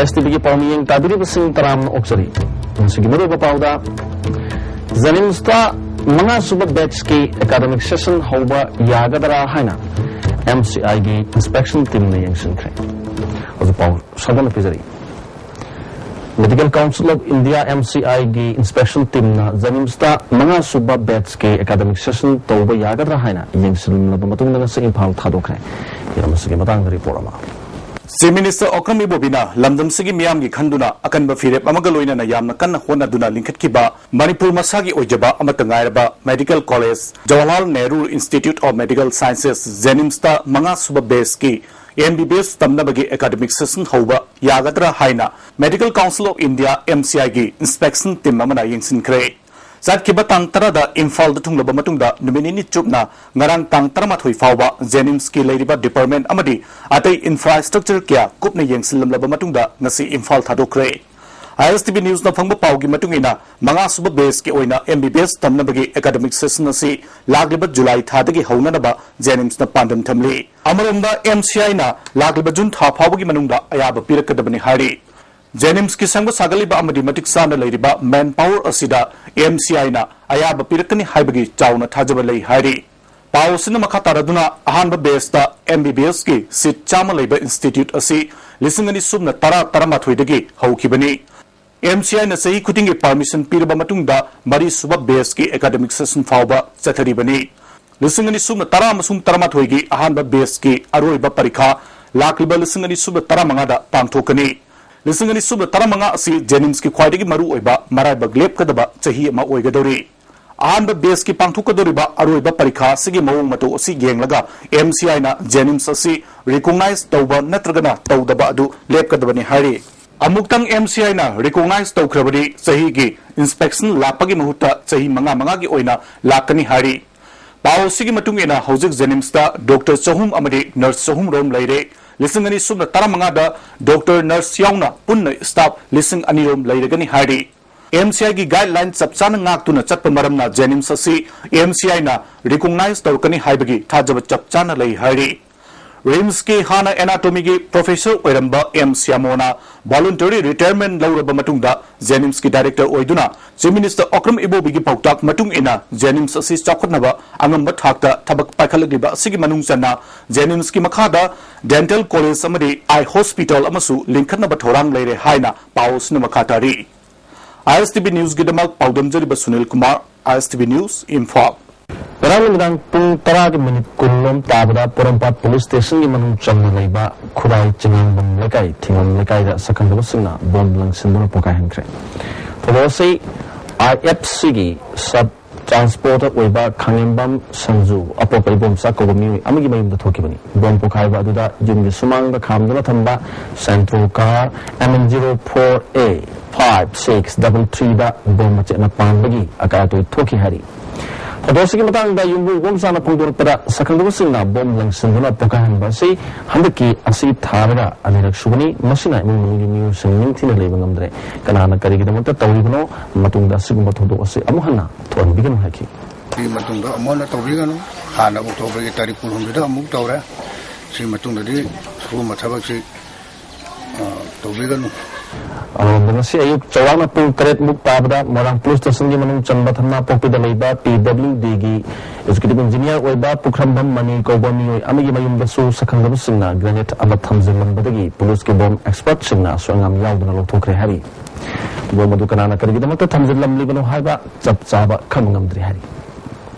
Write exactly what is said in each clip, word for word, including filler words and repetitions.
ꯑꯦꯁ T ꯚꯤꯒꯤ ꯄꯥꯎꯃꯤꯌꯦꯡ ꯇꯥꯕꯤꯔꯤꯕꯁꯤꯡ ꯇꯔꯥꯝꯅ ꯑꯣꯛꯆꯔꯤ꯫ ꯉꯁꯤꯒꯤ ꯃꯔꯨꯑꯣꯏꯕ ꯄꯥꯎꯗ, JNIMSꯇ ꯃꯉꯥ ꯁꯨꯕ batchꯀꯤ academic session ꯍꯧꯕ ꯌꯥꯒꯗ꯭ꯔꯥ ꯍꯥꯏꯅ MCIꯒꯤ inspection teamꯅ ꯌꯦꯡꯁꯤꯟꯈ꯭ꯔꯦ꯫ ꯍꯧꯖꯤꯛ ꯄꯥꯎ ꯁꯟꯗꯣꯛꯅ ꯄꯤꯖꯔꯤ꯫ Medical Council of India, MCIꯒꯤ inspection teamꯅ JNIMSꯇ ꯃꯉꯥ ꯁꯨꯕ batchꯀꯤ academic session ꯇꯧꯕ ꯌꯥꯒꯗ꯭ꯔꯥ ꯍꯥꯏꯅ ꯌꯦꯡꯁꯤꯜꯂꯕ ꯃꯇꯨꯡꯗ ꯉꯁꯤ ꯏꯝꯐꯥꯜ ꯊꯥꯗꯣꯛꯈ꯭ꯔꯦ꯫ ꯍꯤꯔꯝ ꯑꯁꯤꯒꯤ ꯃꯇꯥꯡꯗ report ꯑꯃ꯫ Chief Minister ꯑꯣꯀ꯭ꯔꯝ ꯏꯕꯣꯕꯤꯅ ꯂꯝꯗꯝꯁꯤꯒꯤ ꯃꯤꯌꯥꯝꯒꯤ ꯈꯟꯗꯨꯅ ꯑꯀꯟꯕ ꯐꯤꯔꯦꯞ ꯑꯃꯒ ꯂꯣꯏꯅꯅ ꯌꯥꯝꯅ ꯀꯟꯅ ꯍꯣꯠꯅꯗꯨꯅ ꯂꯤꯡꯈꯠꯈꯤꯕ ꯃꯅꯤꯄꯨꯔ ꯃꯁꯥꯒꯤ ꯑꯣꯏꯖꯕ ꯑꯃꯠꯇ ꯉꯥꯏꯔꯕ Medical College, Jawaharlal Nehru Institute of Medical Sciences, JNIMSꯇ ꯃꯉꯥ ꯁꯨꯕ batchꯀꯤ MBBS ꯇꯝꯅꯕꯒꯤ academic session ꯍꯧꯕ ꯌꯥꯒꯗ꯭ꯔꯥ ꯍꯥꯏꯅ Medical Council of India, MCIꯒꯤ inspection team ꯑꯃꯅ ꯌꯦꯡꯁꯤꯟꯈ꯭ꯔꯦ꯫ ꯆꯠꯈꯤꯕ ꯇꯥꯡ ꯇꯔꯥꯗ ꯏꯝꯐꯥꯜꯗ ꯊꯨꯡꯂꯕ ꯃꯇꯨꯡꯗ ꯅꯨꯃꯤꯠ ꯅꯤꯅꯤ ꯆꯨꯞꯅ ꯉꯔꯥꯡ ꯇꯥꯡ ꯇꯔꯥꯃꯥꯊꯣꯏ ꯐꯥꯎꯕ JNIMSꯀꯤ ꯂꯩꯔꯤꯕ department ꯑꯃꯗꯤ ꯑꯇꯩ infrastructure ꯀꯌꯥ ꯀꯨꯞꯅ ꯌꯦꯡꯁꯤꯜꯂꯝꯂꯕ ꯃꯇꯨꯡꯗ ꯉꯁꯤ ꯏꯝꯐꯥꯜ ꯊꯥꯗꯣꯛꯈ꯭ꯔꯦ꯫ ISTV Newsꯅ ꯐꯪꯕ ꯄꯥꯎꯒꯤ ꯃꯇꯨꯡ ꯏꯟꯅ, ꯃꯉꯥ ꯁꯨꯕ batchꯀꯤ ꯑꯣꯏꯅ MBBS ꯇꯝꯅꯕꯒꯤ academic session ꯑꯁꯤ ꯂꯥꯛꯂꯤꯕ ꯖꯨꯂꯥꯏ ꯊꯥꯗꯒꯤ ꯍꯧꯅꯅꯕ JNIMSꯅ ꯄꯥꯟꯗꯝ ꯊꯝꯂꯤ꯫ ꯑꯃꯔꯣꯝꯗ, MCIꯅ ꯂꯥꯛꯂꯤꯕ ꯖꯨꯟ ꯊꯥ ꯐꯥꯎꯕꯒꯤ ꯃꯅꯨꯡꯗ ꯑꯌꯥꯕ ꯄꯤꯔꯛꯀꯗꯕꯅꯤ ꯍꯥꯏꯔꯤ꯫ JNIMSꯀꯤ ꯁꯪꯕ ꯁꯥꯒꯠꯂꯤꯕ ꯑꯃꯗꯤ ꯃꯇꯤꯛ ꯆꯥꯅ ꯂꯩꯔꯤꯕ manpower ꯑꯁꯤꯗ MCIꯅ ꯑꯌꯥꯕ ꯄꯤꯔꯛꯀꯅꯤ ꯍꯥꯏꯕꯒꯤ ꯆꯥꯎꯅ ꯊꯥꯖꯕ ꯂꯩ ꯍꯥꯏꯔꯤ꯫ ꯄꯥꯎ ꯑꯁꯤꯅ ꯃꯈꯥ ꯇꯥꯔꯗꯨꯅ, ꯑꯍꯥꯟꯕ batchꯇ MBBSꯀꯤ seat ꯆꯥꯝꯃ ꯂꯩꯕ institute ꯑꯁꯤ ꯂꯤꯁꯤꯡ ꯑꯅꯤ ꯁꯨꯞꯅ ꯇꯔꯥ ꯇꯔꯥꯃꯥꯊꯣꯏꯗꯒꯤ ꯍꯧꯈꯤꯕꯅꯤ꯫ MCIꯅ ꯆꯍꯤ ꯈꯨꯗꯤꯡꯒꯤ permission ꯄꯤꯔꯕ ꯃꯇꯨꯡꯗ ꯃꯔꯤ ꯁꯨꯕ batchꯀꯤ academic session ꯐꯥꯎꯕ ꯆꯠꯊꯔꯤꯕꯅꯤ꯫ ꯂꯤꯁꯤꯡ ꯑꯅꯤ ꯁꯨꯞꯅ ꯇꯔꯥ ꯑꯃꯁꯨꯡ ꯇꯔꯥꯃꯥꯊꯣꯏꯒꯤ ꯑꯍꯥꯟꯕ batchꯀꯤ ꯑꯔꯣꯏꯕ ꯄꯔꯤꯈꯥ ꯂꯥꯛꯂꯤꯕ ꯂꯤꯁꯤꯡ ꯑꯅꯤ ꯁꯨꯞꯅ ꯇꯔꯥꯃꯉꯥꯗ ꯄꯥꯡꯊꯣꯛꯀꯅꯤ꯫ ꯂꯤꯁꯤꯡ ꯑꯅꯤ ꯁꯨꯞꯅ ꯇꯔꯥꯃꯉꯥ ꯑꯁꯤ JNIMSꯀꯤ ꯈ꯭ꯋꯥꯏꯗꯒꯤ ꯃꯔꯨꯑꯣꯏꯕ ꯃꯔꯥꯏꯕꯛ ꯂꯦꯞꯀꯗꯕ ꯆꯍꯤ ꯑꯃ ꯑꯣꯏꯒꯗꯧꯔꯤ꯫ ꯑꯍꯥꯟꯕ batchꯀꯤ ꯄꯥꯡꯊꯣꯛꯀꯗꯧꯔꯤꯕ ꯑꯔꯣꯏꯕ ꯄꯔꯤꯈꯥ ꯑꯁꯤꯒꯤ ꯃꯑꯣꯡ ꯃꯇꯧ ꯑꯁꯤ ꯌꯦꯡꯂꯒ MCIꯅ JNIMS ꯑꯁꯤ recognize ꯇꯧꯕ ꯅꯠꯇ꯭ꯔꯒꯅ ꯇꯧꯗꯕ ꯑꯗꯨ ꯂꯦꯞꯀꯗꯕꯅꯤ ꯍꯥꯏꯔꯤ꯫ ꯑꯃꯨꯛꯇꯪ MCIꯅ recognize ꯇꯧꯈ꯭ꯔꯕꯗꯤ ꯆꯍꯤꯒꯤ inspection ꯂꯥꯛꯄꯒꯤ ꯃꯍꯨꯠꯇ ꯆꯍꯤ ꯃꯉꯥ ꯃꯉꯥꯒꯤ ꯑꯣꯏꯅ ꯂꯥꯛꯀꯅꯤ ꯍꯥꯏꯔꯤ꯫ ꯄꯥꯎ ꯑꯁꯤꯒꯤ ꯃꯇꯨꯡ ꯏꯟꯅ, ꯍꯧꯖꯤꯛ JNIMSꯇ doctor ꯆꯍꯨꯝ ꯑꯃꯗꯤ nurse ꯆꯍꯨꯝ ꯔꯣꯝ ꯂꯩꯔꯦ꯫ ꯂꯤꯁꯤꯡ ꯑꯅꯤ ꯁꯨꯞꯅ ꯇꯔꯥꯃꯉꯥꯗ doctor, nurse ꯌꯥꯎꯅ ꯄꯨꯟꯅ staff ꯂꯤꯁꯤꯡ ꯑꯅꯤ ꯔꯣꯝ ꯂꯩꯔꯒꯅꯤ ꯍꯥꯏꯔꯤ꯫ MCIꯒꯤ guideline ꯆꯞ ꯆꯥꯅ ꯉꯥꯛꯇꯨꯅ ꯆꯠꯄ ꯃꯔꯝꯅ JNIMS ꯑꯁꯤ MCIꯅ recognize ꯇꯧꯔꯛꯀꯅꯤ ꯍꯥꯏꯕꯒꯤ ꯊꯥꯖꯕ ꯆꯞ ꯆꯥꯅ ꯂꯩ ꯍꯥꯏꯔꯤ꯫ ꯔꯤꯝꯁꯀꯤ ꯍꯥꯟꯅ ꯑꯦꯅꯥꯇꯣꯃꯤꯒꯤ ꯄ꯭ꯔꯣꯐꯦꯁꯔ ꯑꯣꯏꯔꯝꯕ ꯑꯦꯝ ꯁ꯭ꯌꯥꯃꯣꯅ ꯚꯣꯂꯨꯟꯇꯔꯤ ꯔꯤꯇꯥꯌꯔꯃꯦꯟ ꯂꯧꯔꯕ ꯃꯇꯨꯡꯗ ꯖꯦꯅꯤꯝꯁꯀꯤ ꯗꯥꯏꯔꯦꯛꯇꯔ ꯑꯣꯏꯗꯨꯅ ꯆꯤꯐ ꯃꯤꯅꯤꯁꯇꯔ ꯑꯣꯀ꯭ꯔꯝ ꯏꯕꯣꯕꯤꯒꯤ ꯄꯥꯎꯇꯥꯛ ꯃꯇꯨꯡ ꯏꯟꯅ ꯖꯦꯅꯤꯝꯁ ꯑꯁꯤ ꯆꯥꯎꯈꯠꯅꯕ ꯑꯉꯝꯕ ꯊꯥꯛꯇ ꯊꯕꯛ ꯄꯥꯏꯈꯠꯂꯛꯂꯤꯕ ꯑꯁꯤꯒꯤ ꯃꯅꯨꯡ ꯆꯟꯅ ꯖꯦꯅꯤꯝꯁꯀꯤ ꯃꯈꯥꯗ ꯗꯦꯟꯇꯦꯜ ꯀꯣꯂꯦꯖ ꯑꯃꯗꯤ ꯑꯥꯏ ꯍꯣꯁꯄꯤꯇꯥꯜ ꯑꯃꯁꯨ ꯂꯤꯡꯈꯠꯅꯕ ꯊꯧꯔꯥꯡ ꯂꯩꯔꯦ ꯍꯥꯏꯅ ꯄꯥꯎ ꯑꯁꯤꯅ ꯃꯈꯥ ꯇꯥꯔꯤ꯫ ꯑꯥꯏ ꯑꯦꯁ ꯇꯤ ꯚꯤ ꯅ꯭ꯌꯨꯁꯀꯤꯗꯃꯛ ꯄꯥꯎꯗꯝꯖꯔꯤꯕ ꯁꯨꯅꯤꯜ ꯀꯨꯃꯥꯔ, ꯑꯥꯏ ꯑꯦꯁ ꯇꯤ ꯚꯤ ꯅ꯭ꯌꯨꯁ, ꯏꯝꯐꯥꯜ꯫ ꯉꯔꯥꯡ ꯅꯨꯃꯤꯗꯥꯡ ꯄꯨꯡ ꯇꯔꯥꯒꯤ ꯃꯤꯅꯤꯠ ꯀꯨꯟ ꯂꯣꯝ ꯇꯥꯕꯗ ꯄꯣꯔꯣꯝꯄꯥꯠ ꯄꯨꯂꯤꯁ ꯁ꯭ꯇꯦꯁꯟꯒꯤ ꯃꯅꯨꯡ ꯆꯟꯅ ꯂꯩꯕ ꯈꯨꯔꯥꯏ ꯆꯤꯉꯥꯝꯕꯝ ꯂꯩꯀꯥꯏ, ꯊꯤꯉꯝ ꯂꯩꯀꯥꯏꯗ ꯁꯛꯈꯪꯗꯕꯁꯤꯡꯅ ꯕꯣꯝ ꯂꯪꯁꯤꯟꯗꯨꯅ ꯄꯣꯈꯥꯏꯍꯟꯈ꯭ꯔꯦ꯫ ꯊꯧꯗꯣꯛ ꯑꯁꯤ ꯑꯥꯏ ꯑꯦꯐ ꯁꯤꯒꯤ ꯁꯕ ꯇ꯭ꯔꯥꯟꯁꯄꯣꯔꯇꯔ ꯑꯣꯏꯕ ꯈꯥꯉꯦꯝꯕꯝ ꯁꯟꯖꯨ, ꯑꯄꯣꯛꯄ ꯏꯕꯣꯝꯆꯥ ꯀꯧꯕ ꯃꯤꯑꯣꯏ ꯑꯃꯒꯤ ꯃꯌꯨꯝꯗ ꯊꯣꯛꯈꯤꯕꯅꯤ꯫ ꯕꯣꯝ ꯄꯣꯈꯥꯏꯕ ꯑꯗꯨꯗ ꯌꯨꯝꯒꯤ ꯁꯨꯃꯥꯡꯗ ꯈꯥꯝꯗꯨꯅ ꯊꯝꯕ Santro car M N zero four A five six double ꯊ꯭ꯔꯤꯗ ꯕꯣꯝ ꯃꯆꯦꯠꯅ ꯄꯥꯟꯕꯒꯤ ꯑꯀꯥꯏ ꯑꯇꯣꯏ ꯊꯣꯛꯈꯤ ꯍꯥꯏꯔꯤ꯫ ꯊꯧꯗꯣꯛ ꯑꯁꯤꯒꯤ ꯃꯇꯥꯡꯗ ꯌꯨꯝꯕꯨ ꯏꯕꯣꯝꯆꯥꯅ ꯐꯣꯡꯗꯣꯔꯛꯄꯗ, ꯁꯛꯈꯪꯗꯕꯁꯤꯡꯅ ꯕꯣꯝ ꯂꯪꯁꯤꯟꯗꯨꯅ ꯄꯣꯈꯥꯏꯍꯟꯕ ꯑꯁꯤ ꯍꯟꯗꯛꯀꯤ ꯑꯁꯤ ꯊꯥꯔꯒ ꯑꯅꯤꯔꯛ ꯁꯨꯕꯅꯤ꯫ ꯃꯁꯤꯅ ꯏꯃꯨꯡ ꯃꯅꯨꯡꯒꯤ ꯃꯤꯑꯣꯏꯁꯤꯡ ꯅꯤꯡꯊꯤꯅ ꯂꯩꯕ ꯉꯝꯗ꯭ꯔꯦ꯫ ꯀꯅꯥꯅ ꯀꯔꯤꯒꯤꯗꯃꯛꯇ ꯇꯧꯔꯤꯕꯅꯣ? ꯃꯇꯨꯡꯗ ꯑꯁꯤꯒꯨꯝꯕ ꯊꯧꯗꯣꯛ ꯑꯁꯤ ꯑꯃꯨꯛ ꯍꯟꯅ ꯊꯣꯛꯍꯟꯕꯤꯒꯅꯨ ꯍꯥꯏꯈꯤ꯫ ꯁꯤ ꯃꯇꯨꯡꯗ ꯑꯃꯨꯛ ꯍꯟꯅ ꯇꯧꯕꯤꯒꯅꯨ꯫ ꯍꯥꯟꯅ ꯑꯣꯛꯇꯣꯕꯔꯒꯤ ꯇꯥꯔꯤꯛ ꯀꯨꯟꯍꯨꯝꯗꯣꯏꯗ ꯑꯃꯨꯛ ꯇꯧꯔꯦ꯫ ꯁꯤ ꯃꯇꯨꯡꯗꯗꯤ ꯁꯤꯒꯨꯝꯕ ꯊꯕꯛꯁꯤ, ꯑ, ꯇꯧꯕꯤꯒꯅꯨ꯫ ꯑꯃꯔꯣꯝꯗ ꯉꯁꯤ ꯑꯌꯨꯛ ꯆꯥꯎꯔꯥꯛꯅ ꯄꯨꯡ ꯇꯔꯦꯠ ꯃꯨꯛ ꯇꯥꯕꯗ ꯃꯣꯏꯔꯥꯡ ꯄꯨꯂꯤꯁ ꯁ꯭ꯇꯦꯁꯟꯒꯤ ꯃꯅꯨꯡ ꯆꯟꯕ ꯊꯝꯅꯥꯄꯣꯛꯄꯤꯗ ꯂꯩꯕ ꯄꯤ ꯗꯕ꯭ꯂꯤꯎ ꯗꯤꯒꯤ ꯑꯦꯛꯖꯤꯀ꯭ꯌꯨꯇꯤꯚ ꯏꯟꯖꯤꯅꯤꯌꯥꯔ ꯑꯣꯏꯕ ꯄꯨꯈ꯭ꯔꯝꯕꯝ ꯃꯅꯤ ꯀꯧꯕ ꯃꯤꯑꯣꯏ ꯑꯃꯒꯤ ꯃꯌꯨꯝꯗꯁꯨ ꯁꯛꯈꯪꯗꯕꯁꯤꯡꯅ ꯒ꯭ꯔꯦꯅꯦꯗ ꯑꯃ ꯊꯝꯖꯤꯜꯂꯝꯕꯗꯒꯤ ꯄꯨꯂꯤꯁꯀꯤ ꯕꯣꯝ ꯑꯦꯛꯁꯄꯔꯠꯁꯤꯡꯅ ꯑꯁꯣꯏ ꯑꯉꯥꯝ ꯌꯥꯎꯗꯅ ꯂꯧꯊꯣꯛꯈ꯭ꯔꯦ ꯍꯥꯏꯔꯤ꯫ ꯕꯣꯝ ꯑꯗꯨ ꯀꯅꯥꯅ ꯀꯔꯤꯒꯤꯗꯃꯛꯇ ꯊꯝꯖꯤꯜꯂꯝꯂꯤꯕꯅꯣ ꯍꯥꯏꯕ ꯆꯞ ꯆꯥꯕ ꯈꯪꯕ ꯉꯝꯗ꯭ꯔꯤ ꯍꯥꯏꯔꯤ꯫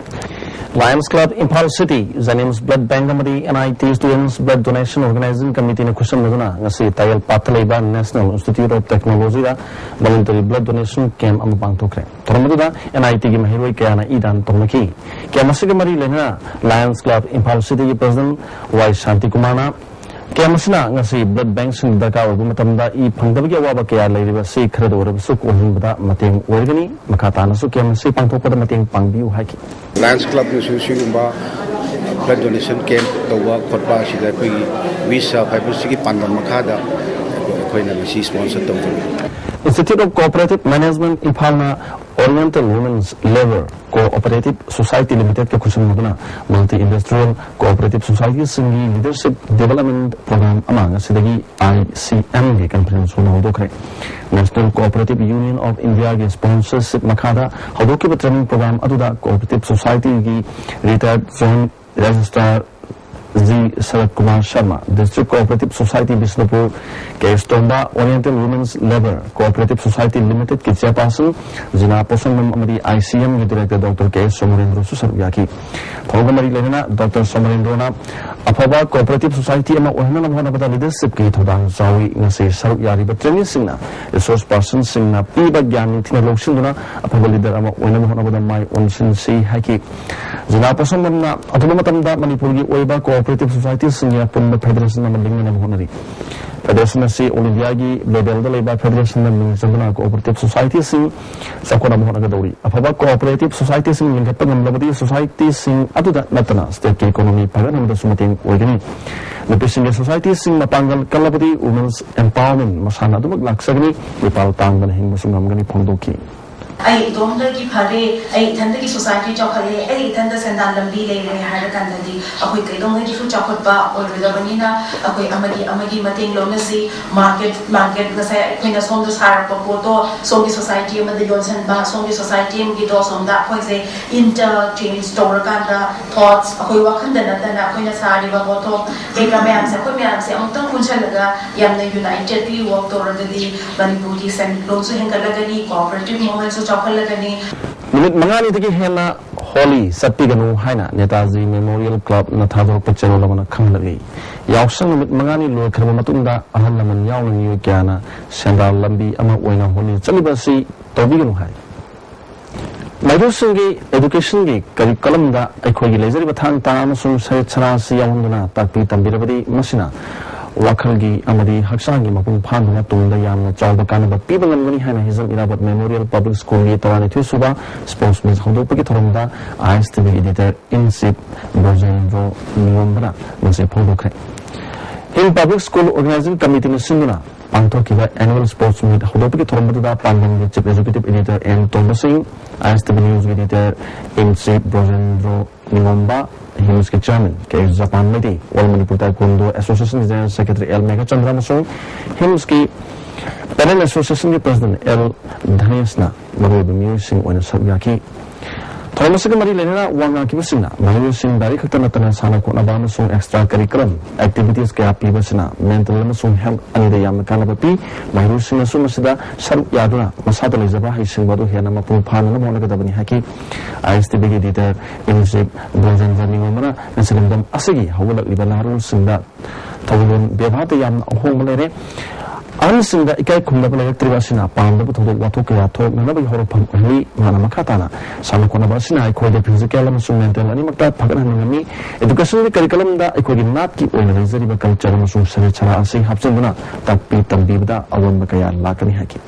Lions club Imphal city, JNIMS blood bank ꯑꯃꯗꯤ N I T students blood donation organizing ꯀꯃꯤꯇꯤꯅ ꯈꯨꯠꯁꯝꯅꯗꯨꯅ ꯉꯁꯤ ꯇꯥꯌꯦꯜꯄꯥꯠꯇ ꯂꯩꯕ ꯅꯦꯁꯅꯦꯜ ꯏꯟꯁꯇꯤꯇ꯭ꯌꯨꯠ ꯑꯣꯐ ꯇꯦꯛꯅꯣꯂꯣꯖꯤꯗ ꯚꯣꯂꯨꯟꯇꯔꯤ ꯕ꯭ꯂꯗ ꯗꯣꯅꯦꯁꯟ ꯀꯦꯝꯞ ꯑꯃ ꯄꯥꯡꯊꯣꯛꯈ꯭ꯔꯦ꯫ ꯊꯧꯔꯝ ꯑꯗꯨꯗ ꯑꯦꯟ ꯑꯥꯏ ꯇꯤꯒꯤ ꯃꯍꯩꯔꯣꯏ ꯀꯌꯥꯅ ꯏ ꯗꯥꯟ ꯇꯧꯅꯈꯤ꯫ ꯀꯦꯝꯞ ꯑꯁꯤꯒ ꯃꯔꯤ ꯂꯩꯅꯅ ꯂꯥꯌꯟꯁ ꯀ꯭ꯂꯕ ꯏꯝꯐꯥꯜ ꯁꯤꯇꯤꯒꯤ ꯄ꯭ꯔꯁꯤꯗꯦꯟꯠ ꯋꯥꯏ ꯁꯥꯟꯇꯤꯀꯨꯃꯥꯔꯅ ꯀꯦꯝꯞ ꯑꯁꯤꯅ ꯉꯁꯤ ꯕ꯭ꯂꯗ ꯕꯦꯡꯛꯁꯤꯡꯗ ꯗꯔꯀꯥꯔ ꯑꯣꯏꯕ ꯃꯇꯝꯗ ꯏ ꯐꯪꯗꯕꯒꯤ ꯑꯋꯥꯕ ꯀꯌꯥ ꯂꯩꯔꯤꯕ ꯑꯁꯤ ꯈꯔꯗ ꯑꯣꯏꯔꯕꯁꯨ ꯀꯣꯛꯍꯟꯕꯗ ꯃꯇꯦꯡ ꯑꯣꯏꯔꯒꯅꯤ꯫ ꯃꯈꯥ ꯇꯥꯅꯁꯨ ꯀꯦꯝꯞ ꯑꯁꯤ ꯄꯥꯡꯊꯣꯛꯄꯗ ꯃꯇꯦꯡ ꯄꯥꯡꯕꯤꯌꯨ ꯍꯥꯏꯈꯤ꯫ ꯂꯥꯌꯟꯁ ꯀ꯭ꯂꯕꯅꯁꯨ ꯁꯤꯒꯨꯝꯕ ꯕ꯭ꯂꯗ ꯗꯣꯅꯦꯁꯟ ꯀꯦꯝꯞ ꯇꯧꯕ ꯈꯣꯠꯄ ꯑꯁꯤꯗ ꯑꯩꯈꯣꯏꯒꯤ ꯋꯤ ꯁꯔꯚ ꯍꯥꯏꯕꯁꯤꯒꯤ ꯄꯥꯟꯗꯝ ꯃꯈꯥꯗ ꯑꯩꯈꯣꯏꯅ ꯉꯁꯤ ꯁ꯭ꯄꯣꯟꯁꯔ ꯇꯧꯖꯕꯅꯤ꯫ Institute of Cooperative Management ꯏꯝꯐꯥꯜꯅ Oriental Women's Labour Cooperative Society Limited ꯀ ꯈꯨꯠꯁꯝꯅꯗꯨꯅ Multi Industrial Cooperative Society ꯁꯤꯡꯒꯤ Leadership Development Program ꯑꯃ ꯉꯁꯤꯗꯒꯤ I C M ꯒꯤ conference ꯍꯣꯜꯗ ꯍꯧꯗꯣꯛꯈ꯭ꯔꯦ꯫ National Cooperative Union of India ꯒꯤ sponsorship ꯃꯈꯥꯗ ꯍꯧꯗꯣꯛꯈꯤꯕ training program ꯑꯗꯨꯗ cooperative society ꯒꯤ retired joint registrar G ꯁꯔꯠ Kumar Sharma, District Cooperative Society Bishnupur, ꯀꯦ ꯑꯦꯁ ꯇꯣꯝꯕ, Oriental Women's Labour Cooperative Society Limited ꯀꯤ chairperson ꯖꯤꯅꯥ ꯄꯣꯁꯪꯕꯝ ꯑꯃꯗꯤ I C M ꯒꯤ director Doctor ꯀꯦ ꯑꯦꯁ ꯁꯣꯃꯔꯦꯟꯗ꯭ꯔꯁꯨ ꯁꯔꯨꯛ ꯌꯥꯈꯤ꯫ ꯊꯧꯔꯝꯒ ꯃꯔꯤ ꯂꯩꯅꯅ Doctor ꯁꯣꯃꯔꯦꯟꯗ꯭ꯔꯣꯅ ꯑꯐꯕ cooperative society ꯑꯃ ꯑꯣꯏꯍꯟꯅꯕ ꯍꯣꯠꯅꯕꯗ leadership ꯀꯤ ꯊꯧꯗꯥꯡ ꯆꯥꯎꯏ꯫ ꯉꯁꯤ ꯁꯔꯨꯛ ꯌꯥꯔꯤꯕ trainees ꯁꯤꯡꯅ resource person ꯁꯤꯡꯅ ꯄꯤꯕ ꯒ꯭ꯌꯥꯟ ꯅꯤꯡꯊꯤꯅ ꯂꯧꯁꯤꯟꯗꯨꯅ ꯑꯐꯕ leader ꯑꯃ ꯑꯣꯏꯅꯕ ꯍꯣꯠꯅꯕꯗ ꯃꯥꯏ ꯑꯣꯟꯁꯤꯟꯁꯤ ꯍꯥꯏꯈꯤ꯫ ꯖꯤꯅꯥ ꯄꯣꯁꯪꯕꯝꯅ ꯑꯊꯨꯕ ꯃꯇꯝꯗ ꯃꯅꯤꯄꯨꯔꯒꯤ ꯑꯣꯏꯕ cooperative society ꯁꯤꯡꯒꯤ ꯑꯄꯨꯟꯕ federation ꯑꯃ ꯂꯤꯡꯅꯅꯕ ꯍꯣꯠꯅꯔꯤ꯫ Federation ꯑꯁꯤ all India ꯒꯤ level ꯗ ꯂꯩꯕ federation ꯅ ꯃꯤꯡ ꯆꯟꯗꯨꯅ cooperative society ꯁꯤꯡ ꯆꯥꯎꯈꯠꯅꯕ ꯍꯣꯠꯅꯒꯗꯧꯔꯤ꯫ ꯑꯐꯕ cooperative society ꯁꯤꯡ ꯂꯤꯡꯈꯠꯄ ꯉꯝꯂꯕꯗꯤ society ꯁꯤꯡ ꯑꯗꯨꯗ ꯅꯠꯇꯅ state ꯀꯤ economy ꯐꯒꯠꯍꯟꯕꯗꯁꯨ ꯃꯇꯦꯡ ꯑꯣꯏꯒꯅꯤ꯫ ꯅꯨꯄꯤꯁꯤꯡꯒꯤ society ꯁꯤꯡ ꯃꯄꯥꯡꯒꯜ ꯀꯜꯂꯕꯗꯤ women's empowerment ꯃꯁꯥꯅ ꯑꯗꯨꯃꯛ ꯂꯥꯛꯆꯒꯅꯤ꯫ ꯃꯤꯄꯥꯜ ꯇꯥꯡꯗꯅ ꯍꯤꯡꯕꯁꯨ ꯉꯝꯒꯅꯤ ꯐꯣꯡꯗꯣꯛꯈꯤ꯫ ꯑꯩ ꯏꯇꯣꯝꯗꯒꯤ ꯐꯔꯦ, ꯑꯩ ꯏꯊꯟꯗꯒꯤ society ꯆꯥꯎꯈꯠꯂꯦ, ꯑꯩ ꯏꯊꯟꯗ ꯁꯦꯟꯗꯥꯟ ꯂꯝꯕꯤ ꯂꯩꯔꯦ ꯍꯥꯏꯔ ꯀꯥꯟꯗꯗꯤ ꯑꯩꯈꯣꯏ ꯀꯩꯗꯧꯉꯩꯗꯁꯨ ꯆꯥꯎꯈꯠꯄ ꯑꯣꯏꯔꯣꯏꯗꯕꯅꯤꯅ ꯑꯩꯈꯣꯏ ꯑꯃꯒꯤ ꯑꯃꯒꯤ ꯃꯇꯦꯡ ꯂꯧꯅꯁꯤ꯫ Market, market ꯉꯁꯥꯏ ꯑꯩꯈꯣꯏꯅ ꯁꯣꯝꯗ ꯁꯥꯔꯛꯄ ꯄꯣꯠꯇꯣ ꯁꯣꯝꯒꯤ society ꯑꯃꯗ ꯌꯣꯟꯁꯤꯟꯕ, ꯁꯣꯝꯒꯤ society ꯑꯃꯒꯤꯗꯣ ꯁꯣꯝꯗ ꯑꯩꯈꯣꯏꯁꯦ interchange ꯇꯧꯔꯀꯥꯟꯗ thoughts, ꯑꯩꯈꯣꯏ ꯋꯥꯈꯜꯗ ꯅꯠꯇꯅ ꯑꯩꯈꯣꯏꯅ ꯁꯥꯔꯤꯕ ꯄꯣꯠꯊꯣꯛ ꯀꯩꯀꯥ ꯃꯌꯥꯝꯁꯦ, ꯑꯩꯈꯣꯏ ꯃꯌꯥꯝꯁꯦ ꯑꯃꯨꯛꯇꯪ ꯄꯨꯟꯁꯤꯜꯂꯒ ꯌꯥꯝꯅ unitedly work ꯇꯧꯔꯒꯗꯤ ꯃꯅꯤꯄꯨꯔꯒꯤ ꯁꯦꯟꯃꯤꯠꯂꯣꯟꯁꯨ ꯍꯦꯟꯒꯠꯂꯒꯅꯤ, cooperative movementꯁꯨ ꯆꯥꯎꯈꯠꯂꯒꯅꯤ꯫ ꯅꯨꯃꯤꯠ ꯃꯉꯥꯅꯤꯗꯒꯤ ꯍꯦꯟꯅ ꯍꯣꯂꯤ ꯆꯠꯄꯤꯒꯅꯨ ꯍꯥꯏꯅ ꯅꯦꯇꯥꯖꯤ Memorial Clubꯅ ꯊꯥꯗꯣꯔꯛꯄ ꯆꯦꯔꯣꯜ ꯑꯃꯅ ꯈꯪꯍꯜꯂꯛꯂꯤ꯫ ꯌꯥꯎꯁꯪ ꯅꯨꯃꯤꯠ ꯃꯉꯥꯅꯤ ꯂꯣꯏꯈ꯭ꯔꯕ ꯃꯇꯨꯡꯗ ꯑꯍꯜ ꯂꯃꯟ ꯌꯥꯎꯅ ꯃꯤꯑꯣꯏ ꯀꯌꯥꯅ ꯁꯦꯟꯗꯥꯟ ꯂꯝꯕꯤ ꯑꯃ ꯑꯣꯏꯅ ꯍꯣꯂꯤ ꯆꯠꯂꯤꯕ ꯑꯁꯤ ꯇꯧꯕꯤꯒꯅꯨ ꯍꯥꯏ꯫ ꯃꯍꯩꯔꯣꯏꯁꯤꯡꯒꯤ educationꯒꯤ curriculumꯗ ꯑꯩꯈꯣꯏꯒꯤ ꯂꯩꯖꯔꯤꯕ ꯊꯥꯡ ꯇꯥ ꯑꯃꯁꯨꯡ ꯁꯔꯤꯠ ꯁꯔꯥ ꯑꯁꯤ ꯌꯥꯎꯍꯟꯗꯨꯅ ꯇꯥꯛꯄꯤ ꯇꯝꯕꯤꯔꯕꯗꯤ ꯃꯁꯤꯅ ꯋꯥꯈꯜꯒꯤ ꯑꯃꯗꯤ ꯍꯛꯆꯥꯡꯒꯤ ꯃꯄꯨꯡ ꯐꯥꯍꯟꯗꯨꯅ ꯇꯨꯡꯗ ꯌꯥꯝꯅ ꯆꯥꯎꯕ ꯀꯥꯟꯅꯕ ꯄꯤꯕ ꯉꯝꯒꯅꯤ ꯍꯥꯏꯅ ꯍꯤꯖꯝ ꯏꯔꯥꯕꯣꯠ Memorial Public Schoolꯒꯤ ꯇꯔꯥꯅꯤꯊꯣꯏ ꯁꯨꯕ sports meet ꯍꯧꯗꯣꯛꯄꯒꯤ ꯊꯧꯔꯝꯗ I S T V editor in chief Brajendro ꯅꯤꯉꯣꯝꯕꯅ ꯉꯁꯤ ꯐꯣꯡꯗꯣꯛꯈ꯭ꯔꯦ꯫ ꯍꯤꯜ Public School Organizing Committeeꯅ ꯁꯤꯟꯗꯨꯅ ꯄꯥꯡꯊꯣꯛꯈꯤꯕ Annual Sports Meet ꯍꯧꯗꯣꯛꯄꯒꯤ ꯊꯧꯔꯝ ꯑꯗꯨꯗ ꯄꯥꯟꯗꯝꯒꯤ Chief Executive Editor N Tomba ꯁꯤꯡ, ISTV News Editor in Chief Brojendro Ningomba, ꯍꯤꯝꯁꯀꯤ Chairman K Japan Meitei, All Manipur Taekwondo Association General Secretary L Meghachandra ꯑꯃꯁꯨꯡ ꯍꯤꯝꯁꯀꯤ Parent Associationꯒꯤ President ꯑꯦꯜ ꯙꯅꯦꯁꯅ ꯃꯔꯨꯑꯣꯏꯕ ꯃꯤꯑꯣꯏꯁꯤꯡ ꯑꯣꯏꯅ ꯁꯔꯨꯛ ꯌꯥꯈꯤ꯫ ꯊꯧꯔꯝ ꯑꯁꯤꯒ ꯃꯔꯤ ꯂꯩꯅꯅ ꯋꯥ ꯉꯥꯡꯈꯤꯕꯁꯤꯡꯅ ꯃꯍꯩꯔꯣꯏꯁꯤꯡ ꯂꯥꯏꯔꯤꯛ ꯈꯛꯇ ꯅꯠꯇꯅ ꯁꯥꯟꯅ ꯈꯣꯠꯅꯕ ꯑꯃꯁꯨꯡ extra curriculum activities ꯀꯌꯥ ꯄꯤꯕ ꯑꯁꯤꯅ mental ꯑꯃꯁꯨꯡ health ꯑꯅꯤꯗ ꯌꯥꯝꯅ ꯀꯥꯟꯅꯕ ꯄꯤ꯫ ꯃꯍꯩꯔꯣꯏꯁꯤꯡꯅꯁꯨ ꯃꯁꯤꯗ ꯁꯔꯨꯛ ꯌꯥꯗꯨꯅ ꯃꯁꯥꯗ ꯂꯩꯖꯕ ꯍꯩꯁꯤꯡꯕ ꯑꯗꯨ ꯍꯦꯟꯅ ꯃꯄꯨꯡ ꯐꯥꯅꯅꯕ ꯍꯣꯠꯅꯒꯗꯕꯅꯤ ꯍꯥꯏꯈꯤ꯫ ISTVꯒꯤ Editor in Chief ꯕ꯭ꯔꯣꯖꯦꯟꯗ꯭ꯔ ꯅꯤꯉꯣꯝꯕꯅ ꯉꯁꯤ ꯂꯝꯗꯝ ꯑꯁꯤꯒꯤ ꯍꯧꯒꯠꯂꯛꯂꯤꯕ ꯅꯍꯥꯔꯣꯜꯁꯤꯡꯗ ꯊꯧꯒꯜꯂꯣꯟ ꯕꯦꯕꯥꯔꯗ ꯌꯥꯝꯅ ꯑꯍꯣꯡꯕ ꯂꯩꯔꯦ꯫ ꯑꯍꯟꯁꯤꯡꯗ ꯏꯀꯥꯏ ꯈꯨꯝꯅꯕ ꯂꯩꯔꯛꯇ꯭ꯔꯤꯕ ꯑꯁꯤꯅ ꯄꯥꯝꯗꯕ ꯊꯧꯗꯣꯛ ꯋꯥꯊꯣꯛ ꯀꯌꯥ ꯊꯣꯛꯅꯅꯕꯒꯤ ꯍꯧꯔꯛꯐꯝ ꯑꯣꯏꯍꯜꯂꯤ꯫ ꯃꯍꯥꯛꯅ ꯃꯈꯥ ꯇꯥꯅ ꯁꯥꯟꯅ ꯈꯣꯠꯅꯕ ꯑꯁꯤꯅ ꯑꯩꯈꯣꯏꯗ physical ꯑꯃꯁꯨꯡ mental ꯑꯅꯤꯃꯛꯇ ꯐꯒꯠꯍꯟꯕ ꯉꯝꯃꯤ꯫ Educationꯒꯤ curriculumꯗ ꯑꯩꯈꯣꯏꯒꯤ ꯅꯥꯠꯀꯤ ꯑꯣꯏꯅ ꯂꯩꯖꯔꯤꯕ culture ꯑꯃꯁꯨꯡ ꯁꯔꯤꯠ ꯁꯔꯥ ꯑꯁꯤ ꯍꯥꯞꯆꯤꯟꯗꯨꯅ ꯇꯥꯛꯄꯤ ꯇꯝꯕꯤꯕꯗ ꯑꯑꯣꯟꯕ ꯀꯌꯥ ꯂꯥꯛꯀꯅꯤ ꯍꯥꯏꯈꯤ꯫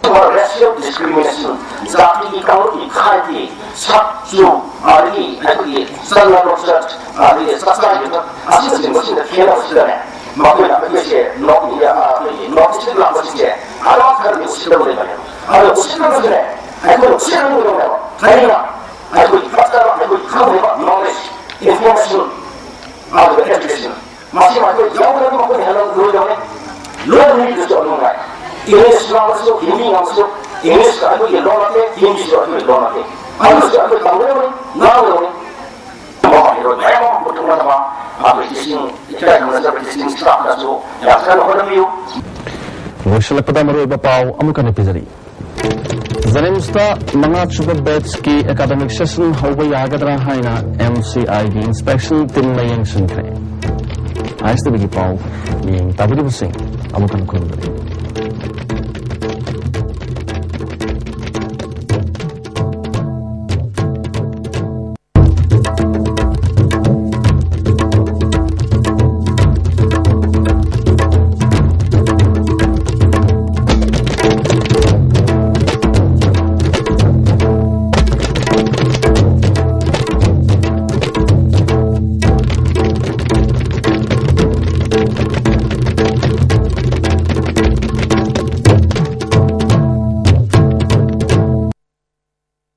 Racial discrimination, ꯖꯥꯇꯤꯒꯤ ꯀꯥꯡꯂꯨꯞꯀꯤ ꯈꯥꯏꯗꯤ, ꯁꯛ ꯆꯨ, ꯑꯗꯒꯤ ꯑꯩꯈꯣꯏꯒꯤ ꯆꯠꯅ ꯂꯣꯟꯆꯠ, ꯑꯗꯒꯤ ꯆꯥꯛꯆꯥ ꯌꯨꯊꯛ ꯑꯁꯤꯅꯆꯤꯡꯕꯁꯤꯡꯗ ꯈꯦꯠꯅꯕꯁꯤꯗꯅꯦ, ꯃꯈꯣꯏꯅ ꯑꯩꯈꯣꯏꯁꯦ North India, ꯑꯩꯈꯣꯏꯒꯤ North Eastꯇ ꯂꯥꯛꯄꯁꯤꯡꯁꯦ ꯑꯗꯨꯃꯛ ꯈꯔꯗꯤ ꯎꯁꯤꯠꯇꯕ ꯂꯩꯕꯅꯦꯕ꯫ ꯑꯗꯣ ꯎꯁꯤꯠꯇꯕꯁꯤꯅꯦ ꯑꯩꯈꯣꯏꯅ ꯎꯁꯤꯠꯇꯕ ꯀꯩꯗꯧꯅꯦꯕ? ꯀꯔꯤꯒꯤꯅꯣ? ꯑꯩꯈꯣꯏꯒꯤ ꯐꯠꯇꯕ, ꯑꯩꯈꯣꯏꯒꯤ ꯈꯪꯗꯕ knowledge, information, ꯑꯗꯨꯒ education, ꯃꯁꯤ ꯑꯩꯈꯣꯏ ꯌꯥꯎꯗ꯭ꯔꯗꯤ ꯃꯈꯣꯏꯅ ꯍꯦꯟꯅ ꯂꯣꯏꯗꯧꯔꯦ꯫ ꯂꯣꯟ ꯃꯤꯗꯨꯁꯨ ꯑꯗꯨꯝ ꯉꯥꯏ꯫ English ꯉꯥꯡꯕꯁꯨ, Hindi ꯉꯥꯡꯕꯁꯨ, English ꯑꯩꯈꯣꯏꯒꯤ ꯂꯣꯟ ꯅꯠꯇꯦ, Hindiꯁꯨ ꯑꯩꯈꯣꯏꯒꯤ ꯂꯣꯟ ꯅꯠꯇꯦ꯫ ꯑꯗꯨꯁꯨ ꯑꯩꯈꯣꯏ ꯇꯝꯒꯗꯕꯅꯤ, ꯉꯥꯡꯒꯗꯕꯅꯤ꯫ ꯃꯃꯥ ꯃꯌꯥꯝ ꯑꯃ ꯄꯨꯊꯣꯛꯅꯅꯕ ꯑꯩꯈꯣꯏ teaching, ꯏꯀꯥꯏ ꯈꯨꯝꯅꯖꯕ teaching staffꯅꯁꯨ ꯌꯥꯝ ꯀꯟꯅ ꯍꯣꯠꯅꯕꯤꯌꯨ꯫ ꯂꯣꯏꯁꯤꯜꯂꯛꯄꯗ ꯃꯔꯨꯑꯣꯏꯕ ꯄꯥꯎ ꯑꯃꯨꯛ ꯍꯟꯅ ꯄꯤꯖꯔꯤ꯫ JNIMSꯇ ꯃꯉꯥꯁꯨꯕ batchꯀꯤ academic session ꯍꯧꯕ ꯌꯥꯒꯗ꯭ꯔꯥ ꯍꯥꯏꯅ MCIꯒꯤ inspection teamꯅ ꯌꯦꯡꯁꯤꯟꯈ꯭ꯔꯦ꯫ ISTVꯒꯤ ꯄꯥꯎ ꯃꯤꯠꯌꯦꯡ ꯇꯥꯕꯤꯔꯤꯕꯁꯤꯡ ꯑꯃꯨꯛ ꯍꯟꯅ ꯈꯨꯔꯨꯝꯖꯔꯤ꯫